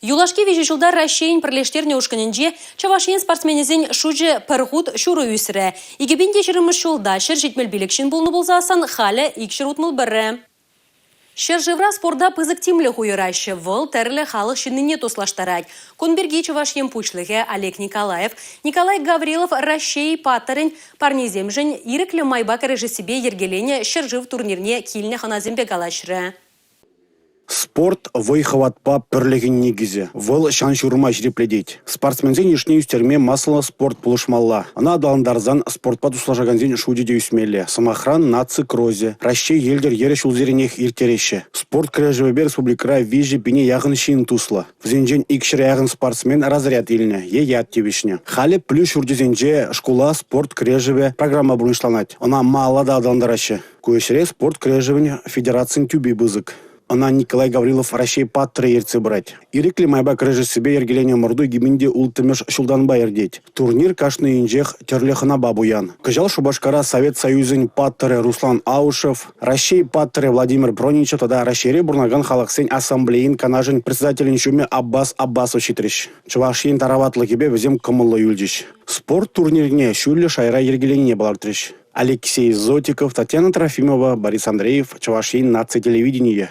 Юлашки виҫӗ ҫулта Раҫҫейӗн пӗрлештернӗ ушкӑнӗнче Чӑваш Ен спортсменӗсен шучӗ пӗр хут ҫурӑ ӳсрӗ. 2020 ҫулта 175 ҫын пулнӑ пулсассӑн халӗ 261. Ҫӗршывра спорта пысӑк тимлӗх уйӑраҫҫӗ. Вӑл тӗрлӗ халӑх ҫыннине туслаштарать. Кун пирки Чӑваш Ен Пуҫлӑхӗ Олег Николаев Николай Гаврилов Раҫҫей паттӑрӗн парнисемшӗн ирӗклӗ майпа кӗрешессипе йӗркеленӗ ҫӗршыв турнирне килнӗ хӑнасемпе калаҫрӗ. Спорт вӑй-хӑватпа пӗрлӗхӗн никӗсӗ. Вӑл ҫан-ҫурӑма ҫирӗплетет. Спортсменсен йышне ӳстерме массӑллӑ спорт пулӑшмалла. Ӑна аталантарсан спортпа туслашакансен шучӗ те ӳсмелле. Сӑмахран, наци кросӗ, Раҫҫей йӗлтӗр йӗрӗ ҫулсеренех ирттереҫҫӗ. Спорт кӗрешӗвӗпе республикӑра 3 пине яхӑн ҫын туслӑ. Вӗсенчен 200 яхӑн спортсмен разряд илнӗ е ят тивӗҫнӗ. Халӗ пӗлӳ ҫурчӗсенче «Шкула спорт кӗрешӗвӗ» программа пурнӑҫланать. Ӑна малалла та аталантараҫҫӗ. Ку ӗҫре спорт кӗрешӗвӗн федерацин тӳпи пысӑк. Ӑна Николай Гаврилов Раҫҫей паттӑрӗ ертсе пырать. Ирӗклӗ майпа кӗрешессипе йӗркеленӗ ӑмӑрту 2006-мӗш ҫултанпа иртет. Турнир кашнийӗнчех тӗрлӗ хӑнапа пуян. Кӑҫал Шупашкара Совет Союзӗн паттӑрӗ Руслан Аушев, Раҫҫей паттӑрӗ Владимир Проничев тата Раҫҫейре пурӑнакан халӑхсен ассамблейин канашӗн председателӗн ҫумӗ Аббас Аббасов ҫитрӗҫ. Чӑваш Ен тараватлӑхӗпе вӗсем кӑмӑллӑ юлчӗҫ. Спорт турнирне ҫӳллӗ шайра йӗркеленине палӑртрӗҫ. Алексей Зотиков, Татьяна Трофимова, Борис Андреев, Чӑваш Ен наци телевиденийӗ.